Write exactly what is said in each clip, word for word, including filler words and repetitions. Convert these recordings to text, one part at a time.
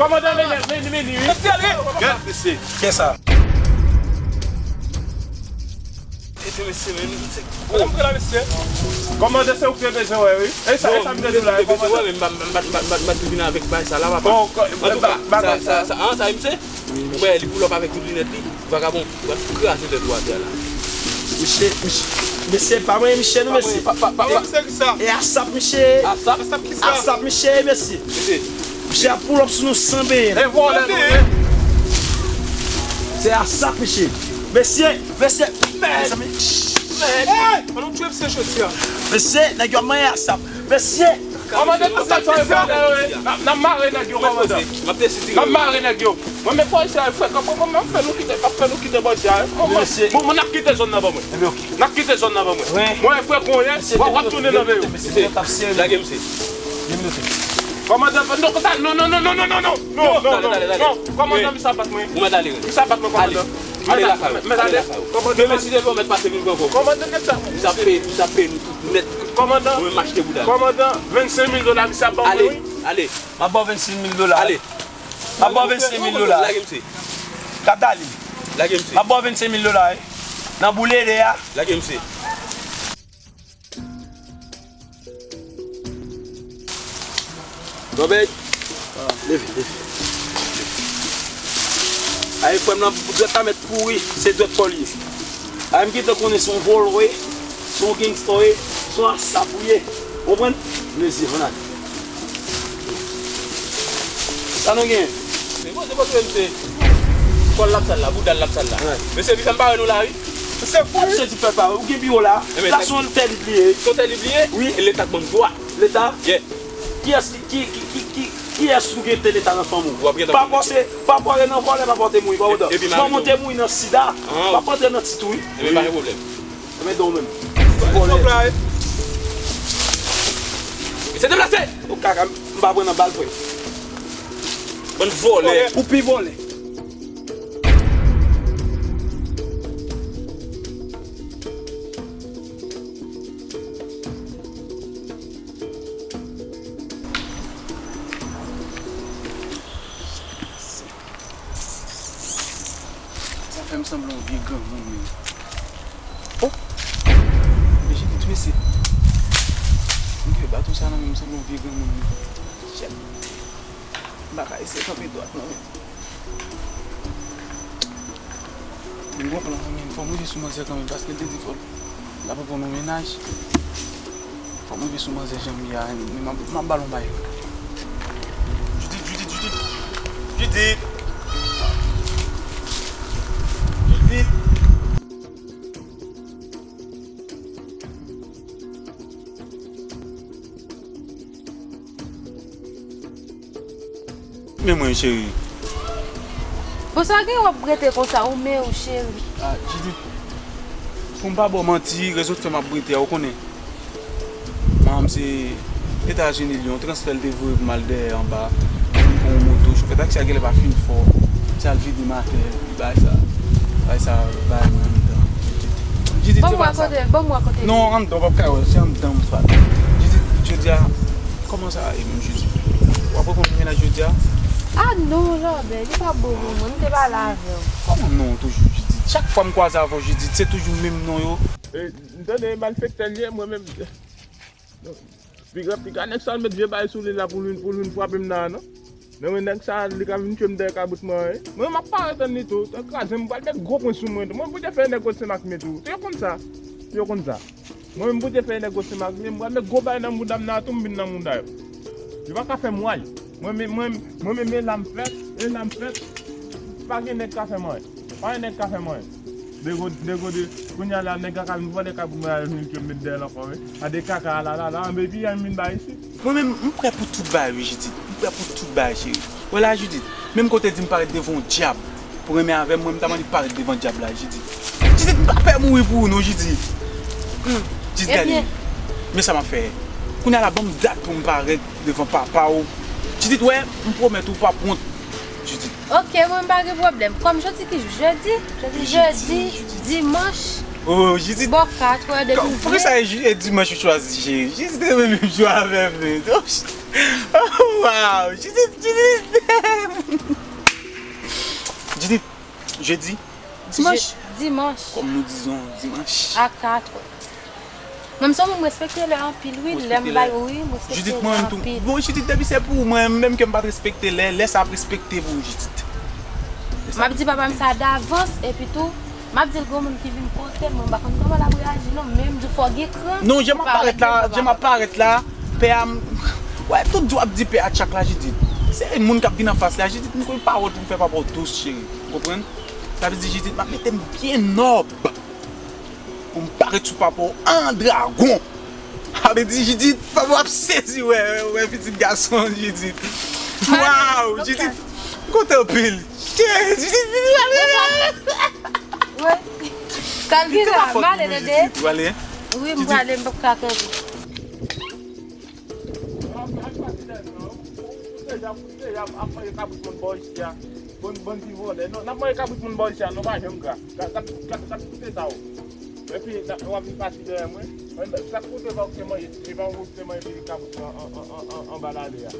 Kòmandan, vini, vini, vini, wi. Gèt, mesye. Kiyès sa? Ede mesye, men, se... Kòmandan, se ou ki te bezwen wè, wi. E sa, e sa m te di w la, kòmandan. Mwen, m pa, m pa, m pa, m pa, m pa vin avèk bagay sa la, papa. Antouka, bagay sa, sa, sa, an, sa, misye, mwen, li pull up avèk tout linèt li. Vagabon, w ap kraze tèt ou atè la. Misye, misye, mesye, pa mwen, misye, non, mesye. Pa mwen, pa, pa, pa, pa. E ASAP, misye. ASAP? ASAP ki sa? ASAP, misye, mesye. Mesye. Misye ap pull up sou nou san benyen. E vòlè nou ye. Se ASAP, misye. Mesye, mesye, mèd. Mèd. Hey! An nou tchwe misye jodi a. Mesye, nèg yo ap manyen ASAP. Mesye. Kòmandan, n ap mare nèg yo, kòmandan. N ap mare nèg yo. Mwen, men polisye a, frè, kòman, kòman m ap fè nou kite, m ap fè nou kite bandi a, wi? Kòman? Bon, bon, n ap kite zòn nan ban mwen. N ap kite zòn nan ban mwen. Mwen, frè, kounye a, w ap, w ap tounen nan veyo. Lage misye. Kòmandan, non, non, non, non, non, non, non, non, non, non, kòmandan, misye ap bat mwen. Misye ap bat mwen, kòmandan. Ale lakay ou. Mèt ale. Demen si Dye vle, w mèt pase vin pran kò w. Kòmandan, nèg sa. Misye ap peye, misye ap peye nou tout nèt. Kòmandan. Mwen, m achte bouda. Kòmandan, vennsenk mil dola, misye ap ban mwen, wi. Ale. M ap ba w vennsenk mil dola. Ale. M ap ba w vennsenk mil dola. Lage misye. Katalin. Lage misye. M ap ba w vennsenk mil dola, wi. Nan boulede a. Lage misye. Gòbèt. Leve, leve. Ay, frè m nan, dwèt la mèt pouri, se dwèt pa w li ye. Ay, m gentan konnen se yon vòlò w ye, se yon gangsta w ye, se yon ASAP ou ye. Ou konprann? Mezi, ann ale. Sa nou gen? Se bon, se bon, se bon, se kò l l ap sal la, bouda l l ap sal la. Mesye, li fè m bare nou la, wi. Se fou, misye di fè bare. Ou gen biwo la. Plas ou an tè li bliye. Se yon tè li bliye? Wi. E Leta k ban m dwa. Leta? Yeah. Kiyès ki, ki, ki, ki, ki, kiyès ou gen te Leta nan fanm ou? Pa pòte, pa pòte nan vòlè, pa pòte mouri, pa pòte. Manman w te mouri nan sida. Pa pòte nan tit ou, wi. Ebyen, pa gen pwoblèm. Ebyen, don menm. Vòlè. Mesye, deplase! Ou kaka, m pa pran nan bal, frè. Bann vòlè. Ou pi vòlè. Sa fè m sanble yon vye granmoun menm. Oh! Men Jidit, mesye. M gen baton sa nan men m, sanble yon vye granmoun menm. Shit. M pa ka eseye kanpe dwat non menm. M gon plan, men fò m rive sou manzè kanmenm, paske l te di fò l ap reprann yon mennaj. Fò m rive sou manzè jan m ye a, men m ap, m ap ba l yon bay. Jidit, Jidit, Jidit. Jidit. Jidit. Men mwen, cheri. Bon, sa gen w ap rete konsa, ou men ou, cheri? Ah, Jidit, pou m pa ba w manti, rezon k fè m ap rete a, ou konnen. Manman m se Etazini, li yon transfè l te voye pou m al dèyè anba. Li pran yon moto, chofè taksi a genlè pa fin fò. Li al vide m atè, li bay sa. Bay sa, bay mwen anndan. Jidit, se pa sa. Ban m wè kote l, ban m wè kote l. Non, anndan, w p ap ka wè, se anndan m fwat. Jidit, jodi a, kòman sa ye menm, Jidit? W ap reprann mennaj jodi a? Ah non, Lòbè, li pa bon pou mwen, m te pale avè w. Kòman non toujou, Jidit? Chak fwa m kwaze avè w, Jidit, se toujou menm non yo. E, m tande malfektè l ye, mwen menm. Piga, piga nèg sa l met vye bagay sou li la pou li, pou li frape m nan, non. Men mwen nèg sa, li ka vin tchwe m dèyè kabrit mwen, wi. Mwen, m ap parèt ann li tou. Te kraze m, m pral met gwo pwen sou mwen tou. Mwen, pou te fè nèg Gwosemak mwen tou. Yo konn sa. Yo konn sa. Mwen menm, pou te fè nèg Gwosemak mwen, m pral met gwo bagay nan mouda m nan tou, m vin nan mouda yo. Yo pa ka fè m wal. Mwen, mwen, mwen, mwen menm, e la m fèt, e la m fèt. Pa gen nèg ka fè m anyen. Pa gen nèg ka fè m anyen. Degode, degode, kounye a la, nèg la ka vin vòlè kay pou mwen, al vin met dèyè l ankò, wi. A de kaka, la, la, la, anben, epi, an vin bay isit. Mwen menm, m prè pou tout bagay, wi, Jidit. M prè pou tout bagay, cheri. Wè la, Jidit, menm kote di m parèt devan yon dyab pou renmen avè m, mwen, m ta mande parèt devan dyab la, Jidit. Jidit, m pa pè mouri pou ou, non, Jidit. Jidit, gade, men sa m ap fè. Kounye a la, ban m dat pou m parèt devan papa w. Jidit, wè, m pwomèt ou, w p ap wont, Jidit. Ok, mwen, m pa gen pwoblèm. Kòm jodi ki jou? Jedi? Jodi, jedi, dimanch. Oh, Jidit. Bò kat, wè, depi. Poukisa e dimanch ou chwazi, cheri? Jidit te menm jou avè m, men. Oh, wow! Judith, Judith! Judith, jedi, dimanch. Je- dimanch. Kòm nou dizon, dimanch. A kat è. Mwen, m se yon moun, m respekte lè anpil, wi. Lè m bay, wi, m respekte lè anpil. Judith, mwen menm tou. Bon, Judith, depi se pou ou, mwen menm ke m pa t respekte lè, lè sa ap respekte pou ou, Judith. M ap di papa m sa davans, epi tou, m ap di l granmoun ki vin kote m, mwen m pa konn kòman l ap reyaji non, men m di w fò gen kran. Non, jan m ap parèt la, jan m ap parèt la, pè a m, wè, tout jou w ap di pè a tchak la, Judith. Se moun k ap vin anfas la, Judith, m konn pawòl pou m fè papa w dous, cheri. Ou konprann? Sa vle di, Judith, m ap mete m byen nòb. Pou m parèt sou papa w an dragon. Sa vle di, Judith, papa w ap sezi wè, wè pitit gason Judith. Waw, Judith, m kontan anpil. Judith, Judith, ale. Wi. Kalkila, m ale tande. Ou ale? Wi, m prale, m p ap ka kanpe. Deja, deja ap manje kabrit moun bò isi a. Bann, bann ti vòlè. Non, n ap manje kabrit moun bò isi a, nou pa janm gra. Gad, gad, gad, gad kote sa yo. Epi, n ap, w ap vin pati dèyè mwen. Gad kote pa w te manje, e pa w te manje kabrit an, an, an, an, an, anba lale a.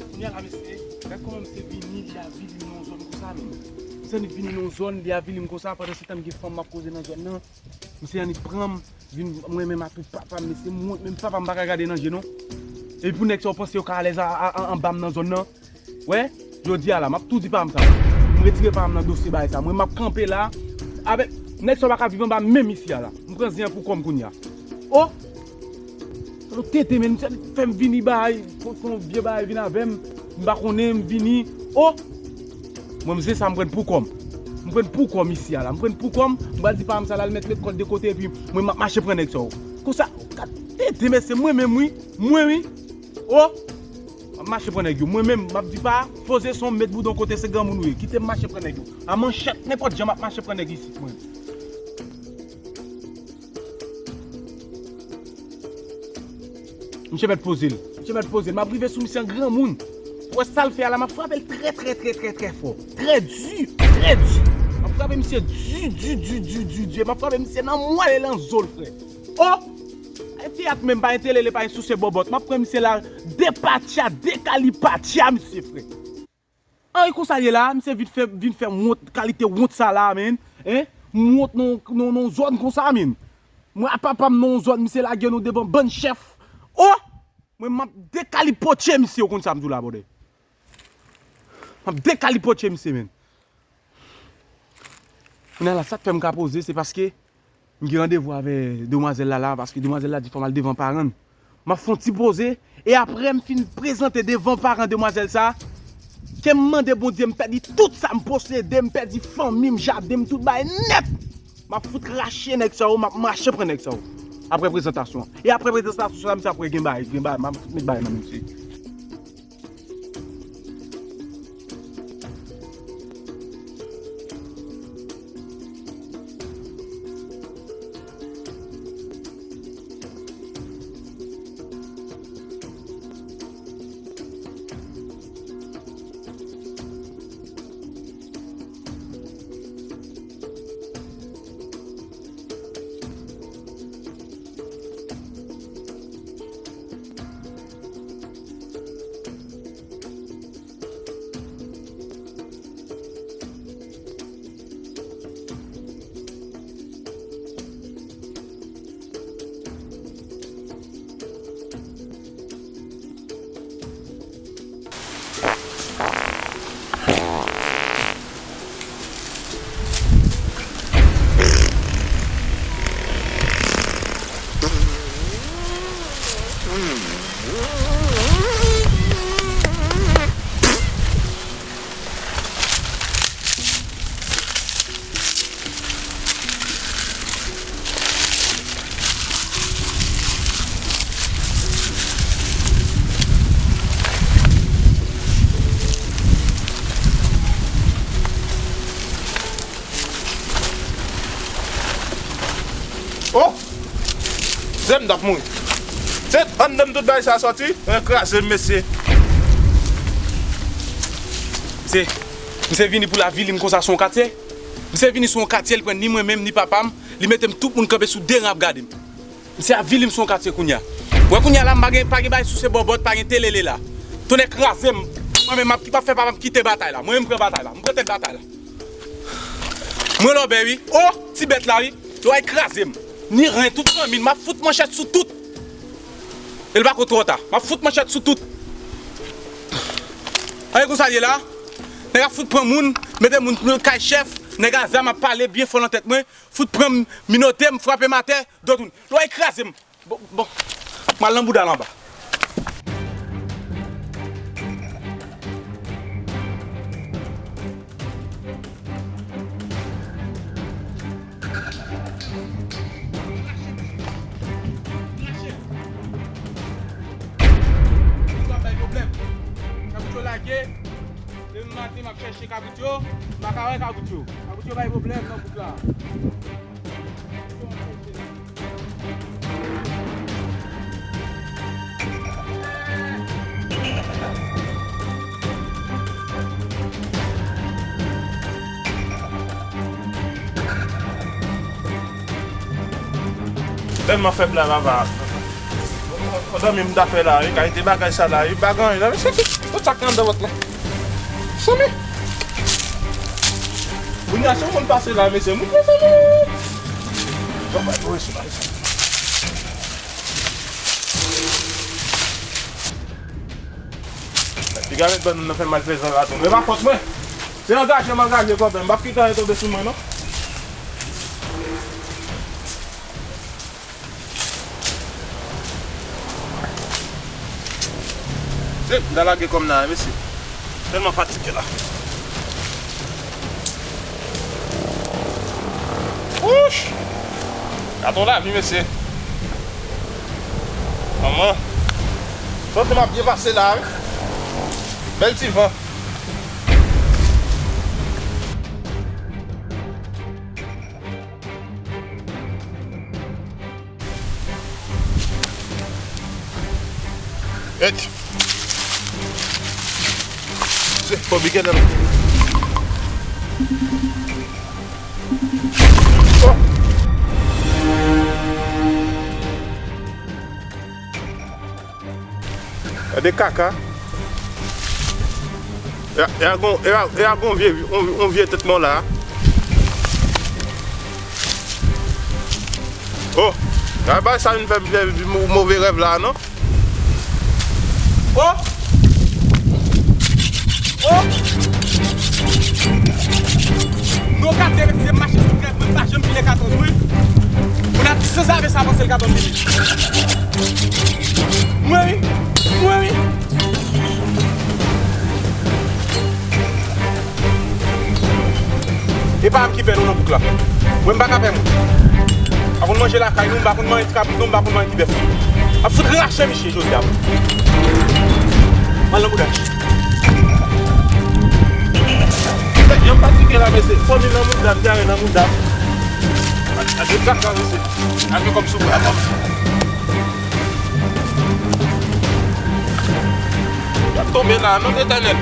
Kounye a la, mesye, gad kòman misye vini, li avili m nan yon zòn konsa, menm. Misye vini nan yon zòn, li avili m konsa, pandan se tan m gen fanm m ap koze nan zòn nan. Misye annik pran m, vin mwen menm ak papa m, mesye, m wont, menm papa m pa ka gade nan je non. Epi pou nèg sa yo panse yo ka alèz a, a, a, anba m nan zòn nan. Wè, jodi a la, m ap tou di pa m sa. M retire pa m nan dosye bagay sa. Mwen, m ap kanpe la. Avèk nèg sa yo pa ka viv anba menm isi a la. M pran zen an pou kò m kounye a. O! Yo tete, men misye fè m vini bay, fò, fò yon vye bagay vin avè m. M pa konnen, m vini. O! Mwen, m se sa, m pran pou kò m. M pran pou kò m isi a la. M pran pou kò m, m pral di pa m sa la, l mèt met kò l de kote, epi mwen, m ap mache pran nèg sa yo. Konsa, gad tete, mesye, mwen menm, wi. Mwen, wi. O! M ap mache pran nèg yo. Mwen menm, m ap di pa, poze son, met boudon kote se granmoun ou ye. Kite m mache pran nèg yo. A manchèt, nenpòt jan, m ap mache pran nèg isit, mwen. Misye mèt poze l. Misye mèt poze l. M ap rive sou misye an granmoun. Ou wè sa l fè a la, m ap frape l trè, trè, trè, trè, trè fò. Trè di, trè di. M ap frape misye di, di, di. M ap frape misye nan mwèl e nan zo l, frè. O! Pa gen teyat menm, pa gen telele, pa gen souse bòbòt. M ap pran misye la, depatya, dekalipatya, misye, frè. Ann, e konsa l ye la, misye vin fè, vin fè m wont, kalite wont sa la, menm. Hein? M wont nan, nan, nan zòn konsa, menm. Mwen ak papa m nan yon zòn, misye lage nou devan bann chèf. O! Mwen, m ap dekalipotye misye, ou konn sa m di w la, brother. M ap dekalipotye misye, menm. Kounye a la, sa k fè m ka poze, se paske m gen randevou avè demwazèl la la, paske demwazèl la di fò m al devan paran l. M ap fè yon ti poze, e apre m fin prezante devan paran demwazèl sa, ke m mande Bondye m pèdi tout sa m posede, m pèdi fanmi m, jaden m, tout bagay nèt. M ap fout rache nèg sa yo, m ap mache pran nèg sa yo. Apre prezantasyon an. E apre prezantasyon sa, misye apre gen bagay, gen bagay, m ap fout met bagay nan men misye. Oh! Zen m t ap mouri. Se anndan m tout bagay sa sòti, men kraze m, mesye. Misye, misye vini pou l avili m konsa sou yon katye. Misye vini sou yon katye, li pran ni mwen menm, ni papa m, li mete m tout moun kanpe sou de ran ap gade m. Misye avili m sou yon katye kounye a. Wè kounye a la, m pa gen, pa gen bagay souse bòbòt, pa gen telele la. Tonnè kraze m. Mwen menm, m ap, m ap fè papa m kite batay la. Mwen menm, m pran batay la. M pran tèt batay la. Mwen lòbèy wi. O, ti bèt la wi. Yo al kraze m. Ni ren, tout fanmi m, m ap fout manchèt sou tout. E l pako twò ta. M ap fout manchèt sou tout. Anyen konsa l ye la. Nèg ap fout pran moun, mete moun nan kay chèf. Nèg a zam ap pale byen fò nan tèt mwen. Fout pran m, minote m, frape m atè, do toune. Lwa ekraze m. Bon, bon. M al nan bouda l anba. Kabrit yo lage. Demen maten, m ap chèche kabrit yo. M pa ka wè kabrit yo. Kabrit yo bay pwoblèm nan bouk la. Tèlman fèb la, papa. Mezanmi, m ta fè la, wi, kalite bagay sa la, wi, pa gen anyen la, mesye, tout sa k anndan vant la. Mezanmi. Kounye a, si yon moun pase la, mesye, moun, mezanmi. Piga met ban nou nan fè malfezan la tou. E pa fòt mwen. Se angaje m angaje kòb la. M p ap kite anyen tonbe sou mwen, non. Se, m ta lage kòm nan, mesye. Tèlman fatige la. Wouch! Gade yon lavi, mesye. Manman. Santi m ap byen pase la, wi. Bèl ti van. Et. Se fò bigè nan. Oh. Gade kaka. E a, e a gon, e a, e a gon vye, on, on vye tèt mò la. Oh, gade bagay sa vin fè m fè mo-, move rèv la, non? Oh! Oh! Nou katye, mesye, m mache sou tèt mwen, m pa janm file katòz mwen. Moun ap di sanzave sa panse l ka ban m bebe. Mwen wi, mwen wi. E pa m ki pè nou nan bouk la. Mwen m pa ka pè moun. Pa konn manje lakay nou, m pa konn manje ti kabrit nou, m pa konn manje ti bèf nou. Ap fout rache misye jodi a. M al nan bouda. Nèg yo fatige la, mesye. Fanmi nan mouda m, dyare nan mouda m. Gade kaka, mesye. Gade kòm sou bra kòm. Y ap tonbe la, non, Letènèl.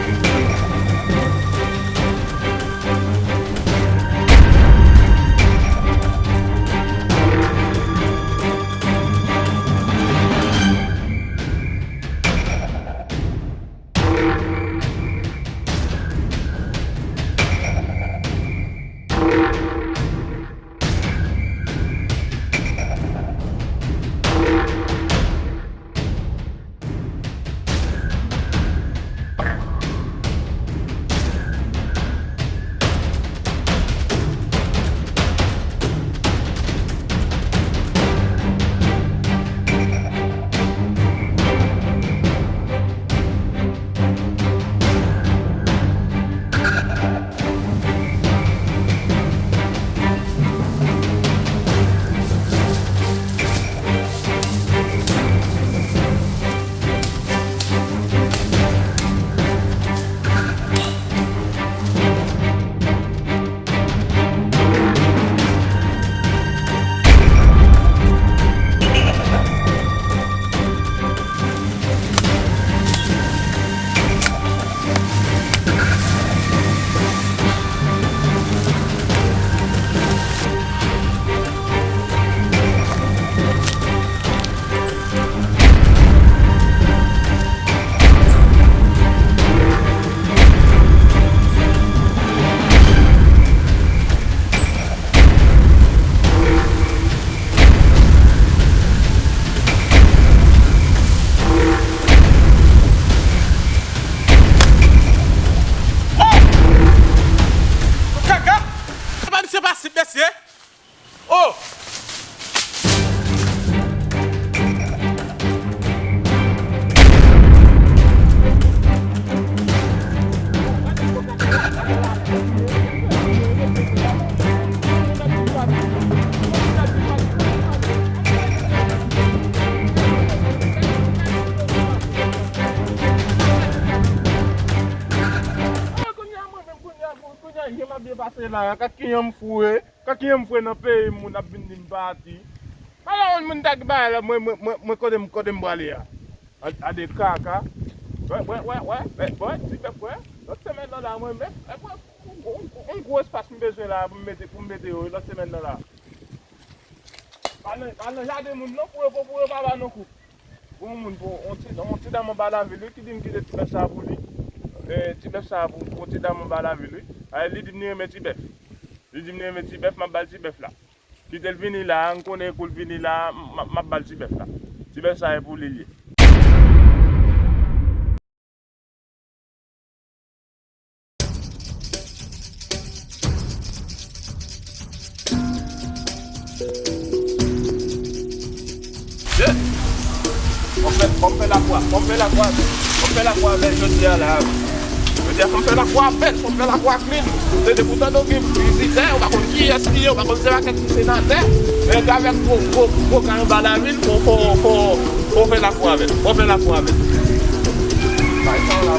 Se la, kaki yon m foure, kaki yon m foure nan peyi moun ap vin di m pati. Ala yon moun ta ki bagay la, mwen, mwen, mwen, mwen kote m, kote m prale a. A, a de kaka. Wè, wè, wè, wè, wè, wè, ti bèf, wè. Lòt semèn nan la, mwen, mwen, mwen, mwen, yon, yon, yon gwo espas m bezwen la pou m mete, pou m mete yo, lòt semèn nan la. Pa nan, pa nan jaden moun non, pou yo, pou, pou yo pa ba nou kou. Gon moun, pou, yon ti, yon ti dam anba lavil, wi, ki di m kite ti bèf sa pou li. E, ti bèf sa pou, pou ti dam anba lavil, wi. A, li di m li renmen ti bèf. Li di m li renmen ti bèf, m ap ba l ti bèf la. Kite l vini la, m konnen kou l vini la, m, m ap ba l ti bèf la. Ti bèf sa e pou li l ye. Ye! Fò m fè, fò m fè lakou a, fò m fè lakou a, fò m fè lakou avè l jodi a la. Jodi a, fò m fè lakou avè l, fò m fè lakou ak li. Se de poutan nou gen vizitè, ou pa konn kiyès li ye, ou pa konn se pa kèk senatè. Nèg avèk gwo, gwo, gwo kay anba lavil, fò, fò, fò, fò fè lakou avè l, fò fè lakou avè l. Bay sa la.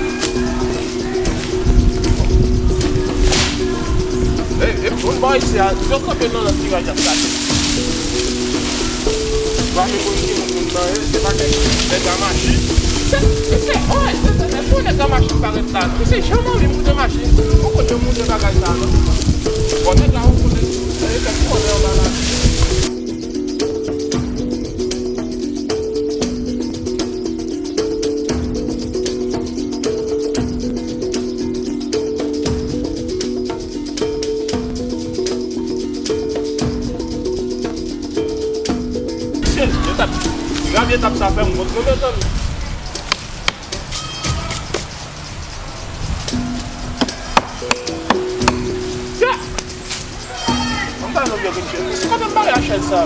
Ey, e moun bò isi a, yo kanpe nan lòt viraj ap gade. Pa gen moun ki moun moun nan, e, se pa nèg, nèg a machin. Se, se, se, oy, se, se, se pou nèg a machin parèt la. Se janm anvi moute machin. Ou konn yo moute bagay sa, non? Bon, nèg la, ou konnen, se, se, se, se, Gravye tap sa fè m wont non mezanmi. Ann pale yon vye kout chèz. Kote m bare a chèz sa?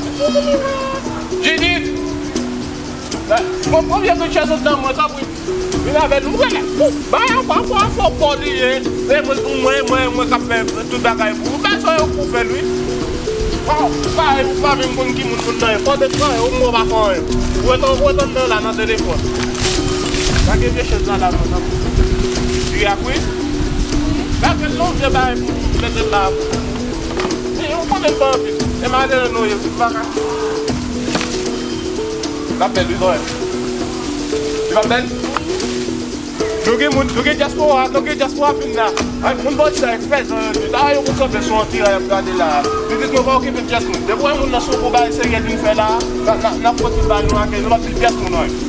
Jidit! Bon, pran vye kout chèz anndan mwen, tanpri. Vin avè nou. Ou genlè, ou bay ankò, ankò, ankò, ankò li ye. E mwen, mwen, mwen, mwen k ap fè tout bagay pou ou. Bezwen yo pou fè l, wi. Waw, pa, pa vin konn ki moun moun nan ye. Fò w te pran yo, ou mwen pa fè anyen. Ou ret, ou ret anndan la nan telefòn. Lage vye chèz la la, non, non. Li ak wi. Lage l non, vye bagay pou mete l la. Ou konnen l pa anpil. E malere nou ye, ou pa ka. L ap bèl, wi, zanmi. Li p ap bèl? Nou gen moun, nou gen dyaspora, nou gen dyaspora fin la. Ay, moun bò sa fè zan yo di. Sa yo pou kanpe sou yon ti ray ap gade la. Li di nou pa okipe pyès moun. Depi w wè moun nan sou kou bay serye vin fè la, n a, n a, n ap fouti bay nou akèy, nou p ap di pyès moun anyen.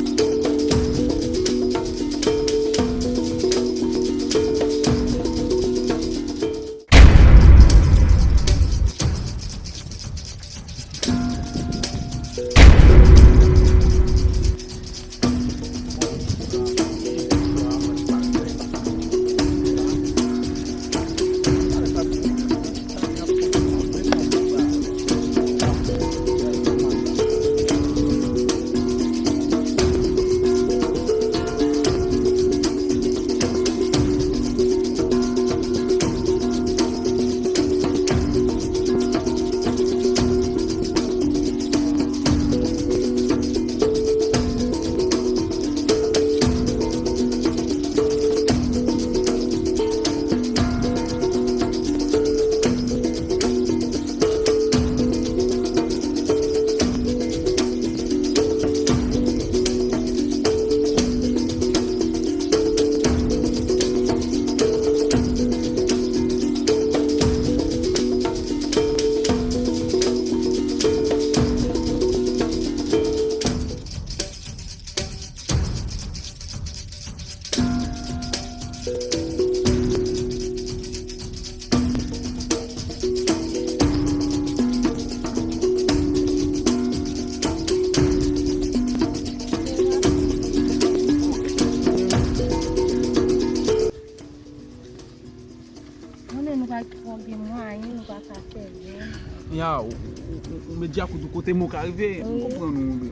Konnen nou pa twò gen mwayen, nou pa ka fè byen. Ya, ou, ou, ou, ou met dyakout ou kote mo ka rive, m konprann ou, bro.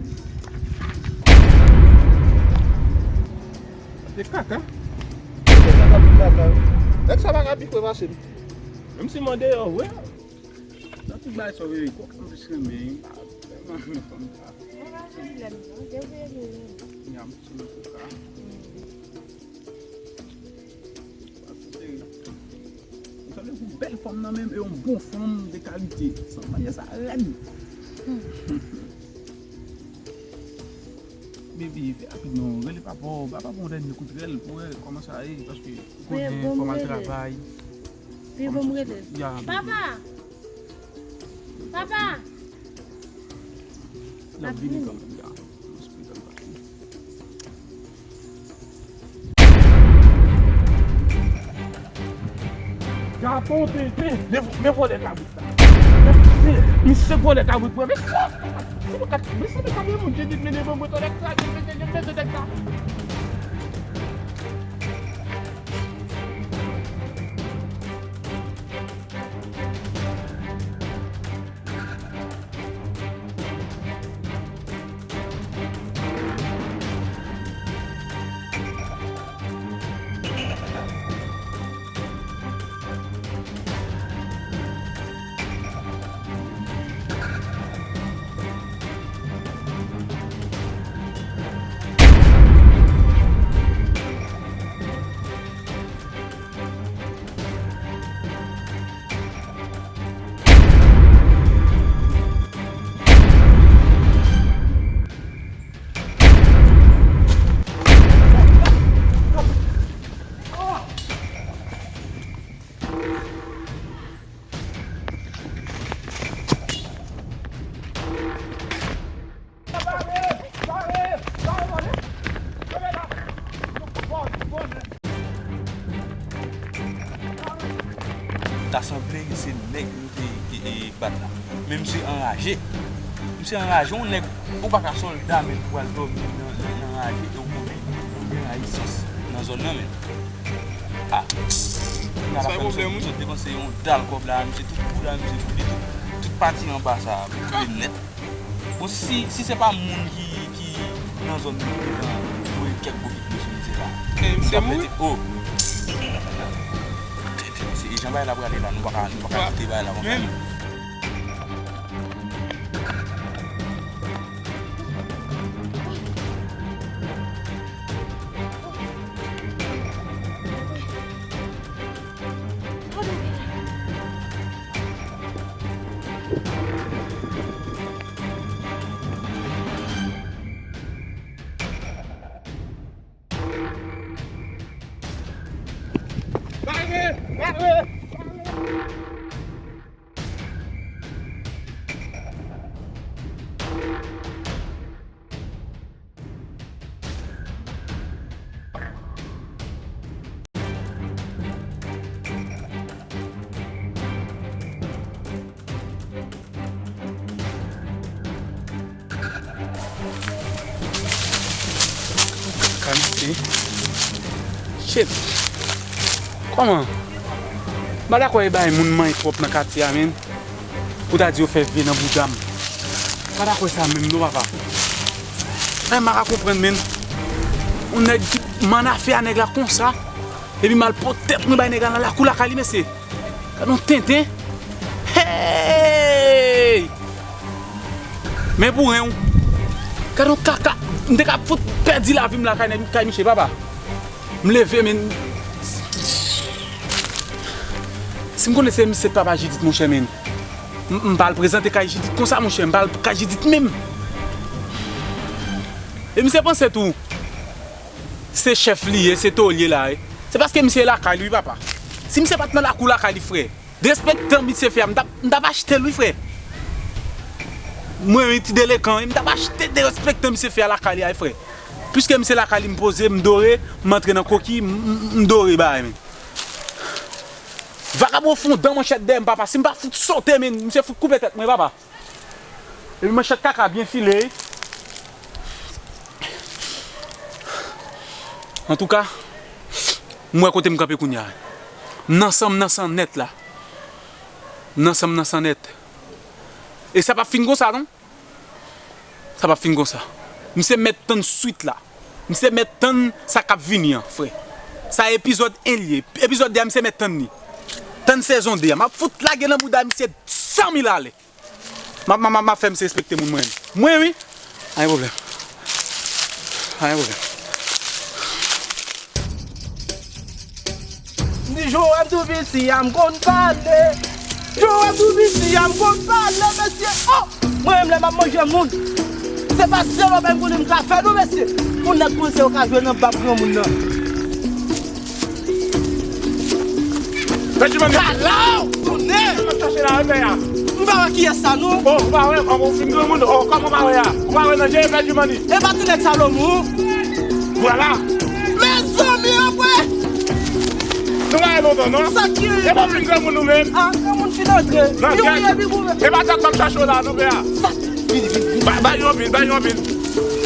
Se kaka. Se kaka pou kaka. Nèg sa pa ka pi fre pase m. Menm si m andeyò vre. Nan tout bagay sa w veye kòk m plis renmen. Tèlman renmen fanm sa. Mwen pa janm lè m non, depi lè m. Ya, m sou nan koka. Avèk yon bèl fanm nan menm e yon bon fanm de kalite. San manyè sa rèd. Baby, fè rapid non, rele papa w, ba papa w yon dènye kout rèl pou wè kòman sa ye, paske ou konnen fò m al travay. Pi bon m rele. Ya, baby. Papa! Papa! L ap vini kanmenm, ya. Gason tenten, men, men vòlè kabrit la. Men, misye vòlè kabrit mwen, men sa, se mwen kat, men se mwen kat, men moun ki di, men devan mwen, tòlèt sa, men, men, men, men, tòlèt sa. Ta sanble se nèg nou te, te, e, bat la. Men misye anraje. Misye anraje, yon nèg, ou pa ka sòlda, men pou al dòmi nan, nan, nan raje, e ou konnen, ou gen rayisans nan zòn nan, men. Ah. Sa pwoblèm ou? Sot depanse yon dal kòb la, misye tout kou la, misye tout, tout, tout pati anba sa, boule nèt. Bon, si, si se pa moun ki, ki nan zòn nan ki gentan voye kèk gwo kiklo sou misye la. E misye mouri? Oh. Se, se, se jan bagay la prale la, nou pa ka, nou pa ka kite bagay la konsa. Menm. Kalite. Shit. Kòman? M pa dakò e bay moun manyen twòp nan katye a, menn. Pou ta di yo fè vye nan bouda m. M pa dakò sa menm non, papa. Men m pa ka konprann, menn. Yon nèg ki m annafè a nèg la konsa. Epi m al pot tèt mwen bay nèg la nan lakou lakay li, mesye. Gad yon tenten. Hey! Men pou ren w. Gad yon kaka. M te ka fout pèdi lavi m lakay nèg, kay misye, papa. M leve, men. Si m konnen se misye papa Jidit, monchè, men. M, m pa al prezante kay Jidit konsa, monchè. M pa al kay Jidit menm. E misye panse tou. Se chèf li ye, se tolye la ye. Se paske misye lakay li, wi, papa. Si misye pa t nan lakou lakay li, frè, derespektan misye fè a, m t ap, m t ap achte l, wi, frè. Mwen, wi, ti delekan, wi, m t ap achte derespektan misye fè a lakay li a, wi, frè. Piske misye lakay li, m poze, m dore, m antre nan koki, m, m, m dore bagay, men. Vagabon fè yon dan manchèt dèyè m, papa. Si m pa fout sote, men, misye fout koupe tèt mwen, papa. Epi manchèt kaka byen file. Antouka, m wè kote m kanpe kounye a. M nan san, m nan san nèt la. M nan san, m nan san nèt. E sa p ap fin konsa, non. Sa p ap fin konsa. Misye mèt tann swit la. Misye mèt tann sa k ap vini an, frè. Sa epizòd en l ye. Epizòd de a, misye mèt tann li. Tann sezon de a. M ap fout lage nan bouda misye san mil ale. M ap, m ap, m ap, m ap fè misye respekte moun mwen. Mwen, wi. Anyen pwoblèm. Anyen pwoblèm. M di, Yo, M two B C a m konn pale. Yo, M two B C a m konn pale, mesye. Oh! Mwen menm lè m ap manje moun, se pa sèl bagay m konnen m ka fè non, mesye. Pou nèg konn se yo ka jwe nan bab granmoun nan. Pèdi Mani. Kalaw, tounen. Sa m ap chache la, repè a. M pa wè kiyès sa non. Oh, ou pa wè, kòman ou fin granmoun, oh, kòman ou pa wè a? Ou pa wè nan je, Pèdi Mani. E pa ti nèg Salomon. Vwala. Mezanmi, anmwey. Nou pa wè lontan, non? Sa ki ye? E pa fin granmoun nou menm. Ah, granmoun fin antre. Nan kè. Yo, yo, yo, yo. E pa sa k ap chache w la, non, frè. Sa ki Vin, vin, vin. Bay, bay yon pil, bay yon pil.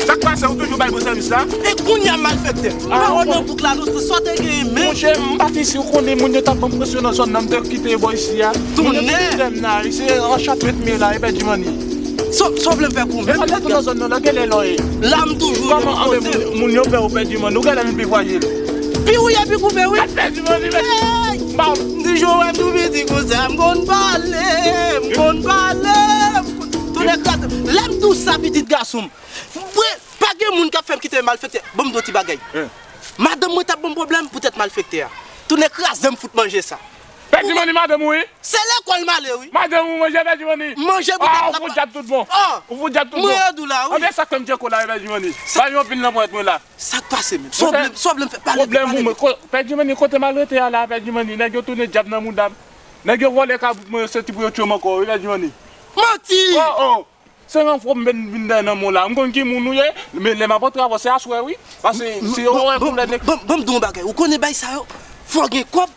Sa k pase, ou toujou bay bon sèvis la? E kounye a malfektè. Ah, ou pa wè nan bouk la, nou sa te genyen men. Monchè, m pa t isi, ou konnen moun yo t ap ban m presyon nan zòn nan, m te kite bò isi a. Moun yo te kite m la, se an chat mèt men la, e Pèdi Mani. Sa, sa w vle m fè pou ou? E pa nan zòn nan, nan genlè lò ye. La m toujou menm kote. Kòman, anben, moun, moun yo pè ou Pèdi Mani, ou genlè vin pi vwaye l. Pi ou ye, pi koupe, wi. Pèdi Mani, men. Hey! M di Joel, m tou piti konsa, m konn pale, m konn pale, m konn Tounen kraze. Lè m di w sa, pitit gason m. Mwen, pa gen moun k ap fè m kite malfektè. Ban m di w ti bagay. Madanm mwen t ap ban m pwoblèm poutèt malfektè a. Tounen kraze m fout manje sa. Pèdi Mani madanm ou, wi. Se lekòl m ale, wi. Madanm ou manje Pèdi Mani. Manje poutèt. Ah, ou fout djab tout bon. Ou fout djab tout bon. Mwen yo di w la, wi. Anben sa k fè m tcheko la, Pèdi Mani. Bay yon pil nan ponyèt mwen la. Sa k pase menm? Sa w vle, sa w vle m fè? Pale, pale. Pèdi Mani, kote m al rete a la, Pèdi Mani, nèg yo tounen djab nan mouda m. Nèg yo vòlè kabout mwen, yo soti pou yo tchwe m ankò, wi, Pèdi Mani. Manti! Oh, oh! Se ranfò m vin, vin dèyè nan men w la. M konn ki moun ou ye, men lè m ap antre avè w, se aswè, wi. Paske si yo wè koulè nèg. Ban m di w yon bagay. Ou konnen bagay sa yo, fò gen kòb.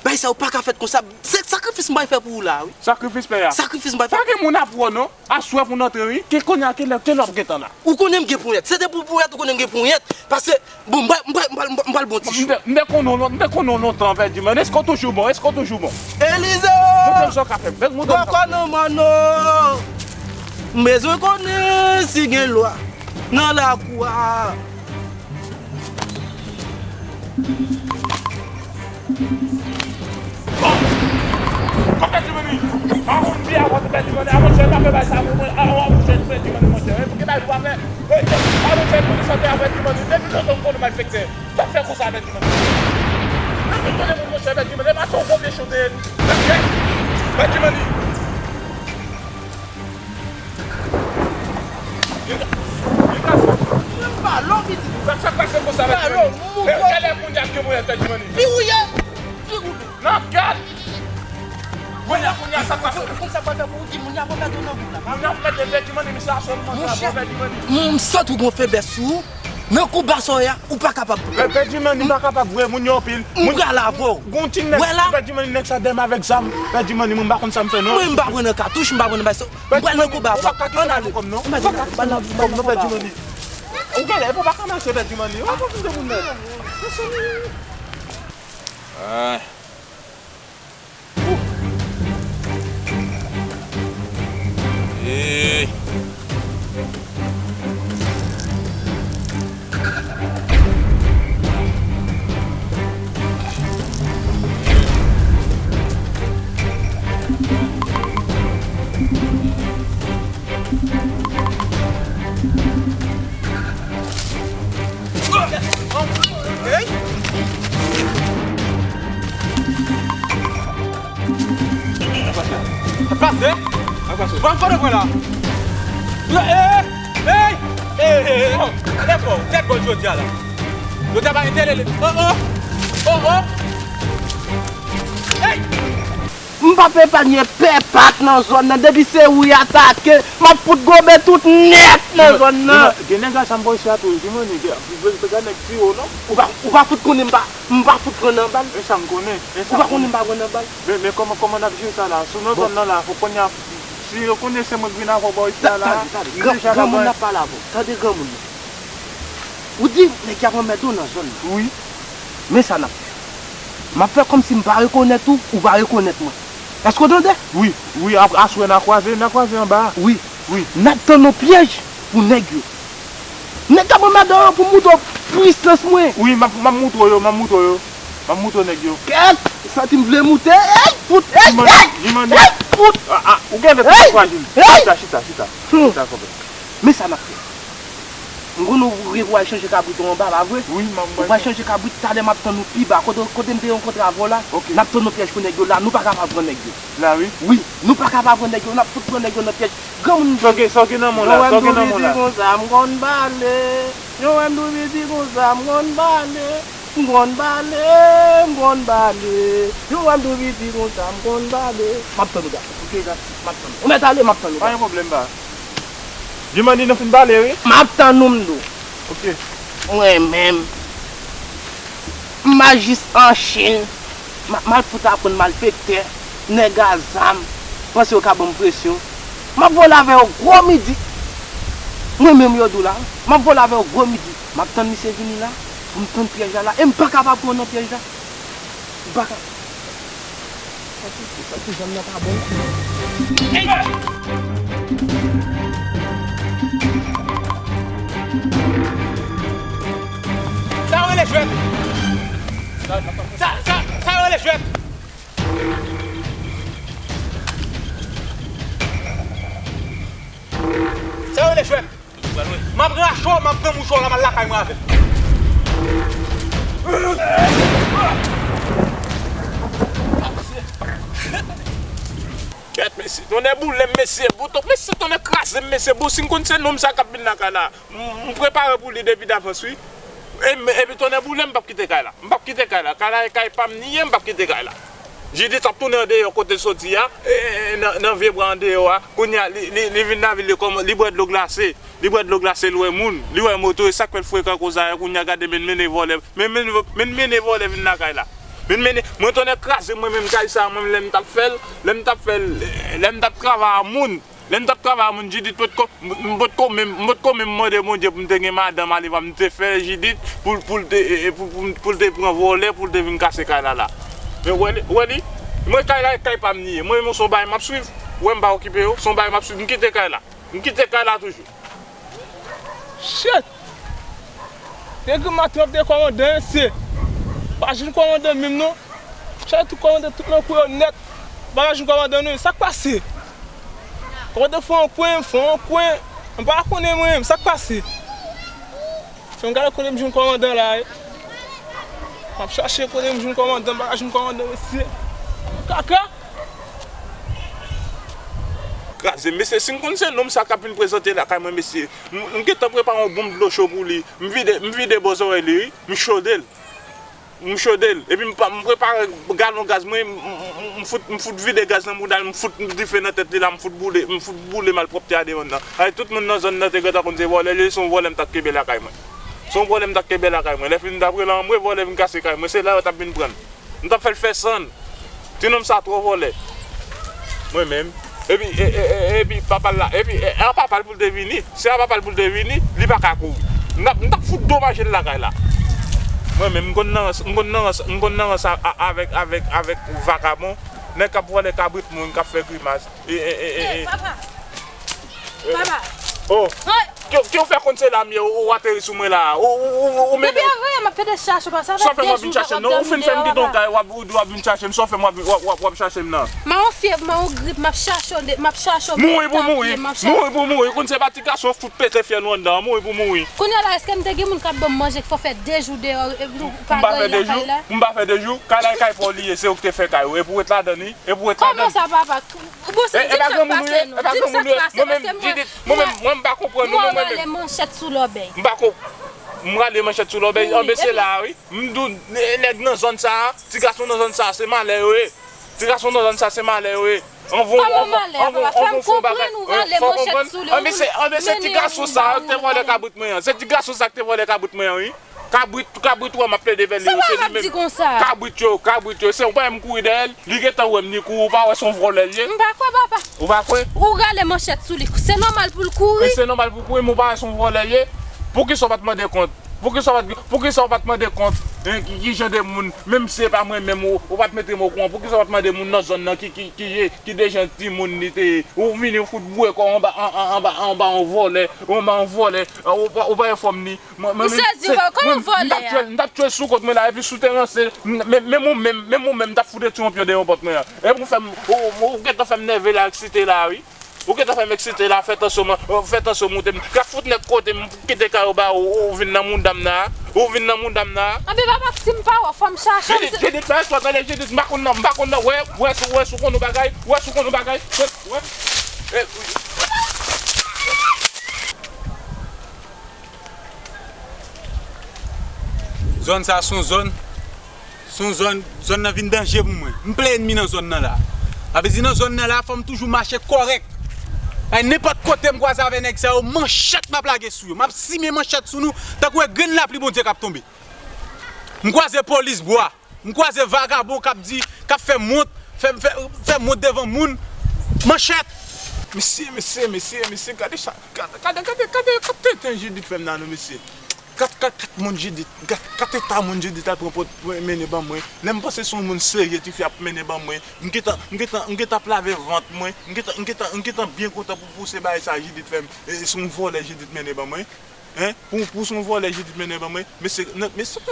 Bagay sa yo pa ka fèt konsa. Se sakrifis m pral fè pou ou la, wi. Sakrifis pè a. Sakrifis m pral fè. Pa gen moun ap wè w, non. Aswè pou n antre, wi. Ke kounye a, ke lè, ke lè w ap gentan la? Ou konnen m gen ponyèt. Se te pou ponyèt, ou konnen m gen ponyèt. Paske Bon, m pral, m pral, m pral, m pral bon ti cho. M te, m te konnen w lon-, m te konnen w lontan, Pèdi Mani. Èske w toujou bon? Èske w toujou bon? Elize o! Montre m sa w ka fè m. Montre m sa w ka fè m. Bòkò nan mòn o! M bezwen konnen si gen lwa nan lakou a. Kòm Pèdi Mani! Mawoun byen avè w, Pèdi Mani. Avantyè, m pa fè bagay sa pou mwen. Avantyè, Pèdi Mani, monchè. Pou ki bagay pou pa fè? Avantyè, pou li sante avè Pèdi Mani. Depi lontan m konnen malfektè. Sa fè konsa, Pèdi Mani. Depi konnen moun, monchè, Pèdi Mani. E pa sa w konn byen chante. Pèdi Mani. Li ka, li ka fè. Mwen pa lò, pitit. Sa, sa k pase konsa, Pèdi Mani? Gade moun, gade moun y ap gen mwen, Pèdi Mani. Pi ou ye, pi ou ye. Nan gad! Kounye a, kounye a, sa k pase? Ou konn sa k pral fè pou ou di moun yo ap mete w nan bouk la. Moun yo ap mete Pèdi Pèdi Mani, misye a sòt manje avè w, Pèdi Pèdi Mani. Monchè, m santi w gon feblès sou ou. Nan kou bason ya, ou pa kapab. Pè, Pèdi Mani pa kapab vre, moun yo anpil. M pral avè w. Gon ti nèg, Pèdi Mani, nèg sa dèyè m avèk zam. Pèdi Mani, mwen m pa konn sa m fè non. Mwen m pa pran nan katouch, m pa pran nan bagay sa. M pral nan kou bason. Ou pa ka kite m avè kòb non. Ou pa ka kite m avè kòb non, Pèdi Mani. Ou genlè, e pa ka mache, Pèdi Mani. Ou pa konn moun nèg. Ay. Ee. Hey! Sa pase? Sa pase? Bon, kote mwen la? Hey! Hey! Hey! Hey! Oh! Tèt bò, tèt bò jodi a la. Yo ta pa entèlele. Oh, oh! Oh, oh! Hey! M p ap epanye pè Pat nan zòn nan. Depi se ou y atake, m ap fout gobe tout nèt nan zòn nan. Gen nèg la, sa m pa wè isi a tou, di mwen, nèg, gade nèg tiye w non. Ou pa, ou pa fout konnen m pa, m pa fout pran nan bal. E sa m konnen, e sa m konnen. Ou pa konnen m pa pran nan bal. Men, men kòman, kòman n ap jere sa la? Si w nan zòn nan la, fòk kounye a, si yo konnen se mwen k vin avè w bò isi a la, li deja la. Granmoun nan ap pale avè w. Tande granmoun nan. Ou di nèg y ap anmède w nan zòn nan. Wi. Men sa n ap fè. M ap fè kòmsi m pa rekonèt ou, ou pa rekonèt mwen. Èske w tande? Wi, wi, ap-, aswè n a kwaze, n a kwaze anba a. Wi. Wi. N ap tann yon pyèj pou nèg yo. Nèg k ap anmède w yo pou m moutre w pwisans mwen. Wi, m ap, m ap moutre w yo, m ap moutre w yo. M ap moutre w nèg yo. Kèt! Santi m vle moute. Ey, fout! Ey, ey! Ey, fout! A, a, ou genlè twò frajil. Ey! Chita, chita, chita. Hmm. Chita, konpè. Men sa n ap fè. M konn ou gen pou al chanje kabrit ou anba, pa vre? Wi, m ap Ou pral chanje kabrit, talè m ap tann ou pi ba. Kote, kote m te rankontre avè w la, n ap tann yon pyèj pou nèg yo la, nou pa ka pa pran nèg yo. La, wi. Wi, nou pa ka pa pran nèg yo, n ap fout pran nèg yo nan pyèj. Granmoun Sa w gen, sa w gen nan men w la, sa w gen nan men w la. Konsa, m konn pale. Yo wè m tou piti konsa, m konn pale. M konn pale, m konn pale. Yo wè m tou piti konsa, m konn pale. M ap tann ou, gason. Ok, gason. M ap tann ou. Ou mèt ale, m ap tann ou, Pa gen gason. pwoblèm, ba. Jimani, nou fin pale, wi. M ap tann ou, m di w. Ok. Mwen menm, m a jis an Chin. M a, m al fout aprann malfektè, nèg a zam, panse yo ka ban m presyon. M ap vole avè yo gwo midi. Mwen menm yo di w la, m ap vole avè yo gwo midi. M ap tann misye vini la, pou m tann pyèj la la, e m pa ka pa pran nan pyèj la. M pa ka. Santi, santi zòn nan pa bon. Sa yo rele jwèt. Sa, sa, sa yo rele jwèt. Sa yo rele jwèt. M ap rache w, m ap granmouje w, l ap al lakay mwen avè m. Kèt, mesye, tonnè boule m, mesye, bouton, mesye, tonnè kraze m, mesye, bon, si m konn se nonm sa k ap vin lakay la, m, m prepare pou li depi davans, wi. E, epi tonnè boule m, m p ap kite kay la. M p ap kite kay la. Kay la e kay pa m li ye, m p ap kite kay la. Jidit ap tounen andeyò kote l soti a, e, e, e, nan, nan vye bwa andeyò a. Kounye a, li, li, li vin lavil, li kòman, li bwè dlo glase. Li bwè dlo glase, li wè moun, li wè moto, e sa k fè l frekan konsa a, kounye a gade, men mennen vòlè, men, men, men mennen vòlè vin lakay la. Men mennen, mwen tonnè kraze mwen menm kay sa a, mwen lè m t ap fè l, lè m t ap fè l, lè m t ap travay a moun, lè m t ap travay a moun, Jidit potko, m potko menm, m potko menm mande Bondye pou m te gen madanm, ale pa m te fè Jidit, pou, pou l te, e, e, pou, pou, pou l te pran vòlè, pou l te vin kase kay la la. Men wè li, wè li, mwen kay la, kay pa m li ye, mwen menm se yon bagay m ap swiv, wè m pa okipe yo, se yon bagay m ap swiv, m kite kay la. M kite kay la toujou. Shit! Te gen maten ap de kòmandan, mesye. Pa jwenn kòmandan menm non. Chak tout kòmandan tout nan kwen yo nèt. Pa jwenn kòmandan non. Sa k pase? Kòmandan fè yon kwen, fè yon kwen. M pa konnen mwen menm. Sa k pase? Fè m gade kote m jwenn kòmandan la, wi. M ap chache kote m jwenn kòmandan, m pa ka jwenn kòmandan, mesye. Kaka! Kraze, mesye, si m konn se nonm sa k ap vin prezante lakay mwen, mesye. M, m gentan prepare yon bonm dlo cho pou li. M vide, m vide bò zòrèy li, wi. M chode l. M chode l. Epi m pa, m prepare galon gaz mwen, m, m, m, m fout, m fout vide gaz nan mouda l, m fout dife nan tèt li la, m fout boule, m fout boule malpwòpte a deyò nan. Ay, tout moun nan zòn nan te gentan konn se vòlè li ye, se yon vòlè m t ap kenbe lakay mwen. Se yon vòlè m t ap kenbe lakay mwen. Lè fini m t ap rele anmwe, vòlè vin kase kay mwen. Se la yo t ap vin pran l. M t ap fè l fè san. Ti nonm sa twò vòlè. Mwen menm. Epi, e, e, e, epi papa l la, epi, e, a papa l pou l te vini. Se a papa l pou l te vini, li pa ka kouri. M t ap, m t ap fout domaje l lakay la. Mwen menm, m konn nan rans, m konn nan rans, m konn nan rans a, a, avèk, avèk, avèk vakabon. Nèg k ap vòlè kabrit moun, k ap fè grimas. E, e, e, e, e. Papa! Papa! Oh! Ki, ki w fè konn se la m ye, ou, ou ateri sou mwen la a? Ou, ou, ou, ou mennen. Depi avanyè m ap pede chache w, pase avèk de jou w ap dòmi deyò, papa. Sa w fè m ap vin chache m non? Ou fin m di w ap vin tonka, w ap, w ap, w ap vin chache m. Sa w fè m w ap, w ap, w ap chache m nan? M a yon fyèv, m a yon grip, m ap chache w, m ap chache w. Mouri pou mouri. Mouri pou mouri. Konn se pa ti gason fout pete fyèl ou anndan, mouri pou mouri. Kounye a la, èske m te gen moun k ap ban m manje, fò fè de jou deyò, e, nou pa gen anyen nan kay la? M pa fè de jou. M pa fè de jou. Kay la e kay pa w li ye, se ou ki te fè kay ou. E pou w ret ladan li. E pou w ret ladan li. Kòman sa, papa? Bon, si, di m sa k pase non. Di m sa k pase, paske mwen, mwen menm, mwen menm, mwen m pa konprann nou, mwen menm. Mwen rale manchèt sou lòbèy. M pa konp-, m rale manchèt sou lòbèy, anben se la a, wi. M di w, nè-, nèg nan zòn sa a, ti gason nan zòn sa a, se malè yo ye. Ti gason nan zòn sa a, se malè yo ye. Anvan, anvan, anvan, anvan fè yon bagay. Anben se, anben se ti gason sa a ki te vòlè kabrit mwen an. Se ti gason sa a ki te vòlè kabrit mwen an, wi. Kabrit, kabrit ou wè m ap plede avè li yo, se li menm. Kabrit yo, kabrit yo, se ou pa wè m kouri dèyè l, li gentan wè m, li kouri, ou pa wè se yon vòlè l ye? M pa kwè, papa. Ou pa kwè? Ou rale manchèt sou li, se nòmal pou l kouri. E se nòmal pou l kouri, men ou pa wè se yon vòlè l ye? Poukisa w pa t mande kont? Poukisa w pa t, poukisa w pa t mande kont? Hein, ki, ki jan de moun, menm si se pa mwen menm, ou, ou pa t mete m okouran, poukisa w pa t mande moun nan zòn nan ki, ki, ki ye, ki de jan timoun li te ye? Ou vini, ou fout boure kò w anba, an, an, anba, anba yon vòlè, anba yon vòlè, ou pa, ou pa enfòm li. Mwen, mwen, misye di, kòman vòlè a? M t ap tchwe, m t ap tchwe sou kont mwen la, epi sou te ranse, m, men, menm ou menm, menm ou menm, m t ap fout detwi yon pye deyò pòt mwen an. Epi ou fè m, ou, ou, ou gentan fè m nève la, eksite la, wi. Ou gentan fè m eksite la, fè tansyon mwen, fè tansyon moute m. K ap fout nèg kote m, kite kay ou ba ou, ou vin nan mouda m nan. Ou vin nan mouda m nan. Anben pa Maksim pa wè, fò m chache. Jidit, Jidit, fè espò, tande Jidit, m pa konn nan, m pa konn nan. Wè, wè, si, wè, si w konn yon bagay, wè, si w konn yon bagay, wè, wè. Eh, Zòn sa se yon zòn, se yon zòn, zòn nan vin danje pou mwen. M plen ènmi nan zòn nan la. Sa vle di nan zòn nan la, fò m toujou mache kòrèk. Ay, nenpòt kote m kwaze avè nèg sa yo, manchèt m ap lage sou yo. M ap simen manchèt sou nou, tankou e grenn lapli Bondye k ap tonbe. M kwaze polis bwa. M kwaze vagabon k ap di, k ap fè mont, fè, fè, fè mont devan moun. Manchèt! Mesye, mesye, mesye, mesye, gade sa, gade, gade, gade, gade, gade tenten Jidit fè m nan non, mesye. Gade, gade, gade moun Jidit, gade, gade eta moun Jidit al pran pot, mennen ban mwen. Lè m panse se yon moun serye tifi ap mennen ban mwen. M gentan, m gentan, m gentan ap lave vant mwen. M gentan, m gentan, m gentan byen kontan pou, pou se bagay sa Jidit fè m. E, e se yon vòlè Jidit mennen ban mwen. Hein? Pou, pou se yon vòlè Jidit mennen ban mwen. Mesye, nan, mesye,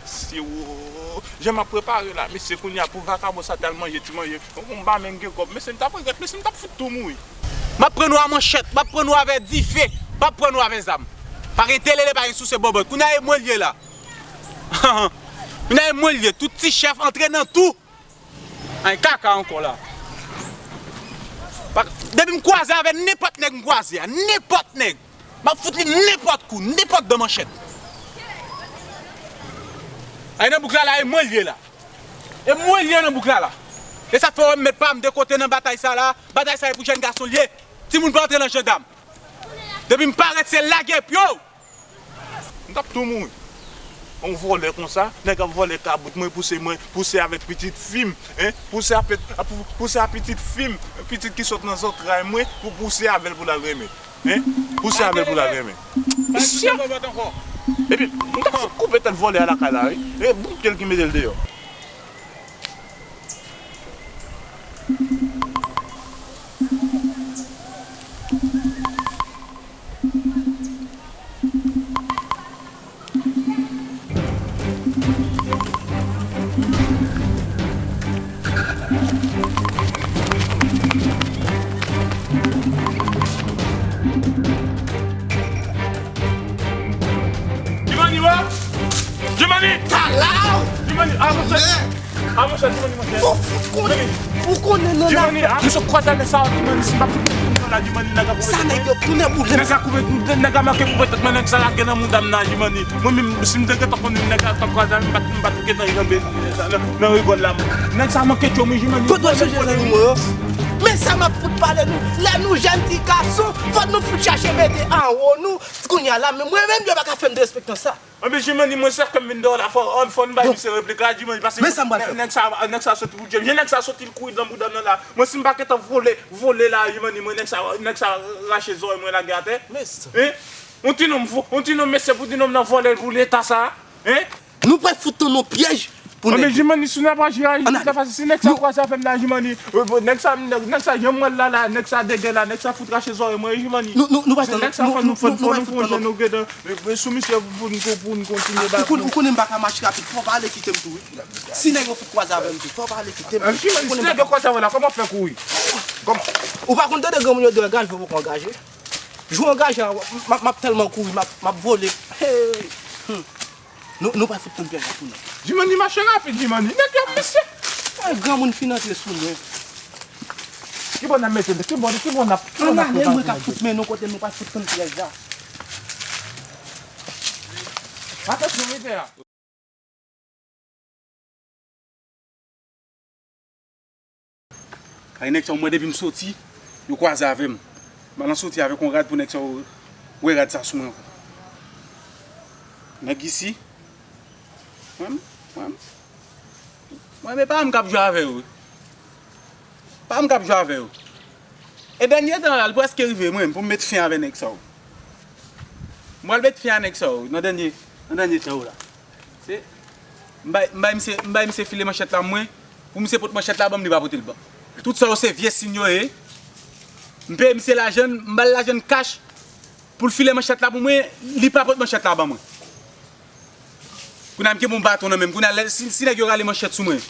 mesye, wo, jan m ap prepare la, mesye, kounye a, pou vakabon sa t al manje ti manje, m pa menm gen kòb, mesye, m t ap regrèt, mesye, m t ap fout tou mouri. M ap pran nou a manchèt, m ap pran nou avè dife, m ap pran nou avè zam. Pa gen telele, pa gen souse bòbòt. Kounye a, e mwen l ye la. Kounye a, e mwen l ye. Tout ti chèf antre nan tou. Ay, kaka ankò la. Pa, depi m kwaze avè nenpòt nèg m kwaze a, nenpòt nèg, m ap fout li nenpòt kou, nenpòt dan manchèt. Ay, nan bouk la, la, e mwen l ye la. E mwen l ye nan bouk la, la. E sa fè w wè m met pa m de kote nan batay sa la. Batay sa e pou jèn gason l ye. Timoun pa antre nan jandam. Depi m parèt, se lage pye w. M t ap tou mouri. Yon vòlè konsa, nèg ap vòlè kabrit mwen, pouse mwen, pouse avèk pitit fi m, hein, pouse a pet-, pou-, pouse a pitit fi m, pitit ki sot nan zantray mwen, pou pouse avè l pou l al renmen, hein, pouse avè l pou l al renmen. Mesye! Epi, m t ap fout koupe tèt vòlè a lakay la, wi. E bout pye l ki mete l deyò. Jimani, wa? Jimani! Talaw! Jimani, a, monchè! A, monchè, Jimani, monchè. Ou fout konnen, ou konnen nan la. Jimani, a, monchè, kwaze nèg sa, Jimani, si m pa fout konnen la, Jimani, nèg a koupe. Sa nèg yo tounen boule. Nèg a koupe, nèg a manke koupe tèt mwen, nèg sa lage nan mouda m nan, Jimani. Mwen menm, si m te gentan konnen nèg la t ap kwaze avè m, m pa t, m pa t gentan janbe nan, nan rigòl la. Nèg sa manke tchòm, wi, Jimani. Kote w chèche zanmi mwen yo? Men sa m ap fout pale nou. Lè nou jèn ti gason, fòk nou fout chache mete anwo nou. Kounye a la, men mwen menm, yo pa ka fè m derespektan sa. Anben, Jimani, mwen sèke m vin dèyè w la, fò, fò n bay misye replik la, Jimani, paske nèg sa, nèg sa soti pou Dye. Jan nèg sa soti, l kouri nan mouda m nan la. Mwen, si m pa gentan vole, vole la, Jimani, mwen, nèg sa, nèg sa rache zòrèy mwen lage atè. Hein? Yon ti nonm vo-, yon ti nonm mesye pou ti nonm nan vòlè pou leta sa. Hein? Nou pral fout nou pyèj pou nèg yo. Anben, Jimani, si n ap aji a, si nèg sa kwaze avè m la, Jimani, nèg sa, nèg, nèg sa, jan m wè l la, la, nèg sa degè la, nèg sa fout rache zòrèy mwen, Jimani. Nou, nou, nou pral tann, nèg sa, nou, fò nou, nou, fò nou, nou pral tann nou, nou gentan, sou misye pou, pou nou, pou nou kontinye ba. Ou konnen, ou konnen m pa ka mache rapid, fò w pale kite m tou, wi. Si nèg yo fout kwaze avè m tou, fò w pale kite m. Jimani, si nèg yo kwaze avè w la, kòman w fè kouri? Kòman? Ou pa konn tande granmoun yo di angaje, ou poko angaje. Jou angaje a, m ap, m ap tèlman kouri, m ap, m ap vole. Hey! Hmm. Nou, nou pral fout tann pyèj la pou nou. Jimani mache rapid, Jimani. Nèg yo, mesye. Ay, granmoun fin antre sou mwen. Ki bò n ap mete l? Ki bò, ki bò n ap, ki bò n ap... Ann ale, mwen k ap fout mennen w kote nou pral fout tann pyèj la. Atansyon, mete a. Ay, nèg sa yo, mwen, depi m soti, yo kwaze avè m. M al an soti avèk yon rad pou nèg sa yo wè rad sa sou mwen ankò. Nèg isi, mwen, mwen, mwen, men pa m k ap jwe avè yo. Pa m k ap jwe avè yo. E dènye tan la, l prèske rive mwen, pou m met fen avè nèg sa yo. Mwen, al met fen a nèg sa yo, nan dènye, nan dènye tan yo la. Se, m bay, m bay misye, m bay misye file manchèt la mwen, pou misye pot manchèt la ban m, li pa pote l ban m. Tout sa yo se vye siy yo ye. M peye misye lajan l, m ba l lajan l kach pou l file manchèt la pou mwen, li pa pot manchèt la ban mwen. Kounye a m gen yon baton nan men m. Kounye a, lè, si, si nèg yo rale manchèt sou mwen,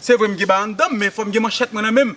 se vre m gen ba anndan m, men fò m gen manchèt mwen nan men m.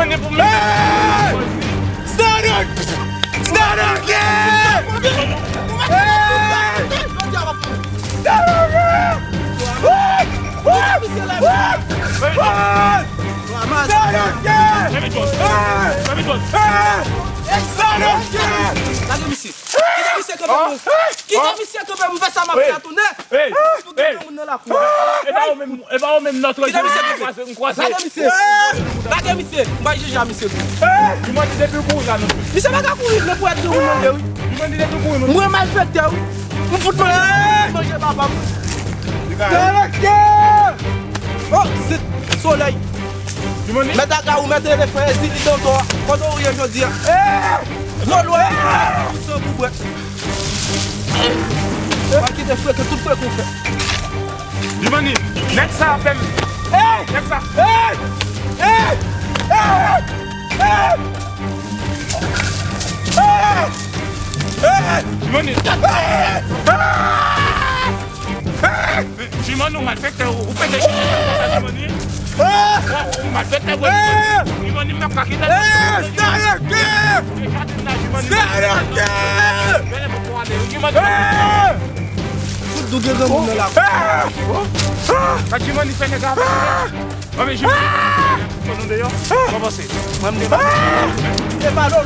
Jimani pou mwen. Hey! Stand up! Stand up! Hey! Stand up! Stand up! Hey! Stand up! Hey! Stand up! Kite misye kanpe pou mwen. Kite misye kanpe pou mwen, fè sa m ap fè a tounen. Ey, ey. Ey, e pa ou menm, e pa ou menm Notre Dame m kwaze, m kwaze. Lage misye. Lage misye. M va jije a misye tou. Jimani depi w kouri la nou. Misye pa ka kouri, men pou èt de moun nan de wi. Jimani depi w kouri nou. Mwen malfektè wi. M fout manje, manje papa m. Direktè! Oh, zit, solèy. Jimani. Mèt Aga ou mèt leve frè Ezili Dondon. Kote ou ye jodi a? Lolo, san pou bwè. Pa kite freke, tout freke ou fè. Jimani, nèg sa a fè m. Hey! Nèg sa. Hey! Hey! Hey! Hey! Hey! Jimani. Hey! Hey! Jimani, ou malfektè, ou pete Jimani. Ou malfektè, ou Jimani, m ap ka kite. Stay again! Stay again! Fout doub granmoun nan la. Ka Jimani fè nèg avè. Anben Jimani, fò nou deyò. Kòmanse. Mwen m depa. Depa lò.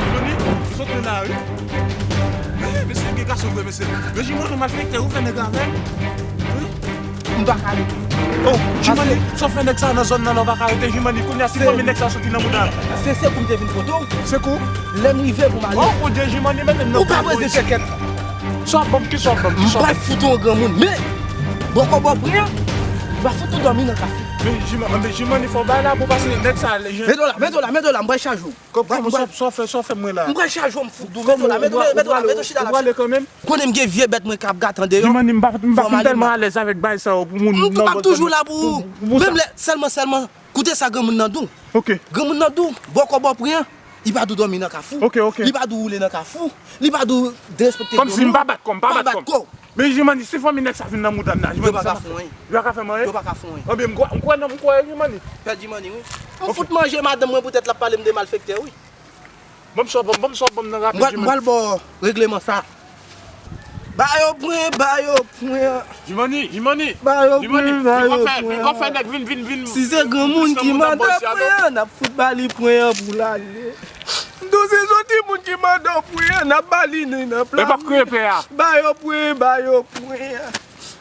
Jimani, ou sot nan lari. Mesye, gen gason vre, mesye. Men Jimani, ou malfektè, ou fè nèg avè m. M pa ka rete. Oh, Jimani, sa w fè nèg sa nan zòn nan, la w pa ka rete, Jimani. Kounye a, si fanmi nèg sa soti nan mouda. Se sekou m te vin pote w. Sekou? Lè m rive pou m ale. Oh, Bondye, Jimani, mete m nan pwoblèm. Ou pa poze sekèt. Sa w ap ban m, ki sa w ap ban m, ki sa w ap ban m? M pral fout ou yon granmoun, men bòkò bò pran an, m va fout ou dòmi nan kafe. Men Jimani, men Jimani, fò bay la pou pase nèg sa. Mete w la, mete w la, mete w la, m pral chaje w. Kòman sa w fè, sa w fè mwen la? M pral chaje w, m fout dou, mete w la, mete w la, mete w chita la. Konnen m gen vye bèt mwen k ap gate andeyò. Jimani, m pa, m pa fin tèlman alèz avèk bagay sa yo pou moun. M p ap toujou la pou ou. Menm lè, sèlman, sèlman, koute sa granmoun nan di w. Ok. Granmoun nan di w, bòkò bò pwen an, li pa di w dòmi nan kafou. Ok, ok. Li pa di w woule nan kafou. Li pa di w derespekte granmoun. Kòmsi m pa bat kò m, m pa bat kò m. Men Jimani, si fanmi nèg sa vin nan mouda m nan, Jimani, sa pa fè anyen. Yo pa ka fè m anyen? Yo pa ka fè anyen. Anben, m kwè, m kwè nan, m kwè Jimani. Pè Jimani, wi. M fout manje madanm mwen poutèt l ap pale m de malfektè, wi. Ban m sa w ban m, ban m sa w ban m nan rapid, Jimani. M pral ba w regleman sa. Ba yo pwen, ba yo pwen. Jimani, Jimani. Ba yo pwen, ba yo pwen. Vin kò fè nèg vin, vin, vin. Si se granmoun ki mande pwen an, n ap fout ba li pwen an pou l ale. M di w se yon timoun ki mande w pwen an, n ap ba li nen nan pla. E p ap kriye pè a. Ba yo pwen, ba yo pwen.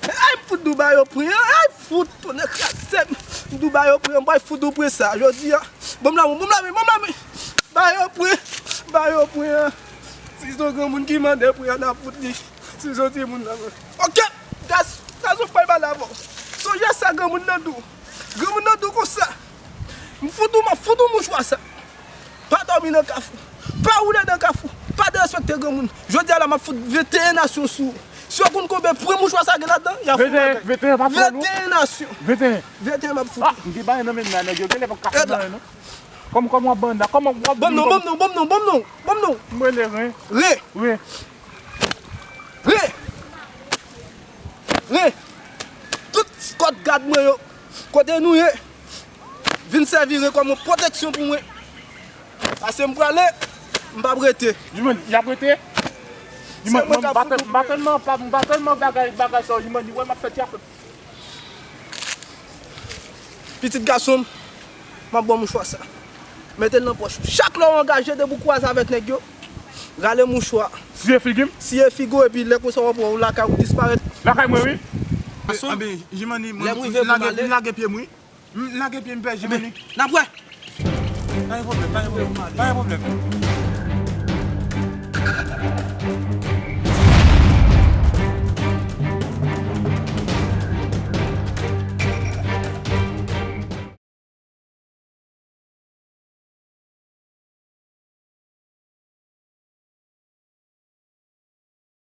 Ay, m fout di w ba yo pwen an. Ay, fout, tonnè kraze m. M di w ba yo pwen an, m pral fout di w pwen sa jodi a. Ban m lamen, ban m lamen, ban m lamen. Ba yo pwen, ba yo pwen an. Si se yon granmoun ki mande pwen an, n ap fout li. Si se yon timoun nan. Ok, Gaz, Gaz, ou pral pale avè w. Sonje sa granmoun nan di w. Granmoun nan di w konsa. M fout ou, m ap fout ou mouchwa sa. Pa dòmi nan kafou. Pa woule nan kafou. Pa derespekte granmoun. Jodi a la, m ap fout venteyen nasyon sou ou. Si yo konn konbyen pwen mouchwa sa gen ladan, y a fout bagay. Venteyen, venteyen pa twò lou. Venteyen nasyon. Venteyen. Venteyen m ap fout. Ah, m te ba yo nan men m la, nèg yo genlè pa ka fè anyen non. Kòman, kòman w ap ban la? Kòman w ap ban m non, ban m non, ban m non, ban m non, ban m non. M rele Ren. Ren. Ren. Ren. Ren. Tout skwad gad mwen yo, kote nou ye, vin sèvi Ren kòm yon pwoteksyon pou mwen. Paske m prale, m p ap rete. Jimani, y ap rete? Jimani, m pa tèlman, m pa tèlman bagay, bagay sa yo, Jimani, wè m ap fè ti afè. Pitit gason m, m ap ba w mouchwa sa. Mete l nan pòch ou. Chak lè w angaje, depi w kwaze avèk nèg yo, rale mouchwa. Siye figi m? Siye figi w, epi lè konsa w ap wè w lakay ou disparèt. Lakay mwen, wi. Anben, Jimani, mwen, m lage, m lage pye m, wi. M lage pye m, pè Jimani. N ap wè. Pa gen pwoblèm, pa gen pwoblèm, pa gen pwoblèm.